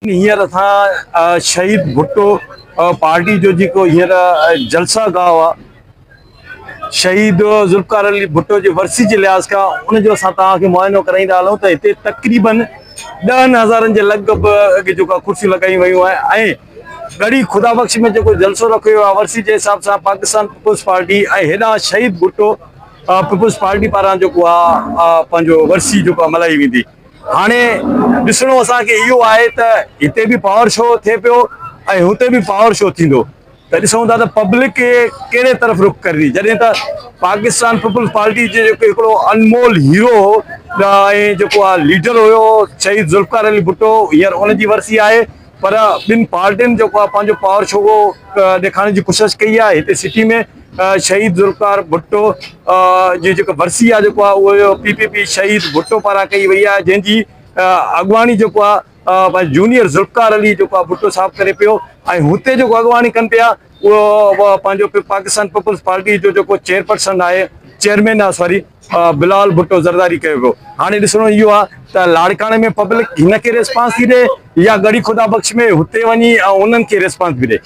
هينئر اسان شهيد ڀٽو پارٽي جو جيڪو هينئر جلسه گاهه آ شهيد ذوالفقار علي ڀٽو جي ورسي جي لحاظ کان ان جو اسان توهان کي معائنو ڪرائيندا هلون ته هتي تقريبن ڏهن هزارن جي لڳ ڀڳ جيڪو ڪرسيون لڳايون ويون آهن ۽ ڳڙهي خدا بخش ۾ جيڪو جلسو رکيو ويو آهي ورسي جي حساب سان پاڪستان پيپلز پارٽي ۽ هيڏانهن شهيد ڀٽو پيپلز پارٽي پاران جيڪو آهي پنهنجو ورسي جيڪو آهي ملهائي ويندي. هاڻي ڏسڻو اسان کي اهو آهي ته هتي به پاور شو ٿئي پيو ۽ هتي به پاور شو ٿيندو ته ڏسون ٿا ته پبلڪ ڪهڙي طرف رخ ڪري ٿي جڏهن ته پاڪستان پيپلز پارٽي جي جيڪو هڪڙو انمول هيرو هو ۽ جيڪو آهي ليڊر هيو شهيد ذوالفقار علي ڀٽو هينئر ان جي ورسي آهي پر ٻن پارٽين جيڪو آهي پنهنجو پاور شو ڏيکارڻ جي ڪوشش ڪئي آهي هتي سٽي ۾ شهيد ذوالفقار ڀٽو جي جيڪا ورسي آهي جيڪو آهي اهو پي پي پي شهيد ڀٽو پاران ڪئي وئي آهي جنهن جي اڳواڻي جيڪو آهي جونيئر ذوالفقار علي جيڪو آهي ڀٽو صاحب ڪري پيو ۽ هتي جيڪو اڳواڻي ڪن پيا اهو پنهنجو پاڪستان پيپلز پارٽي جو جيڪو چيئرپرسن آهي چيئرمين آهي سوري بلال ڀٽو زرداري ڪيو ويو هاڻي ڏسڻو اهو آهي ته لاڙڪاڻي ۾ پبلڪ هن کي ريسپانس ٿي ڏي يا ڳڙهي خدا بخش ۾ هتي وڃي ۽ انهن کي ريسپانس به ڏي.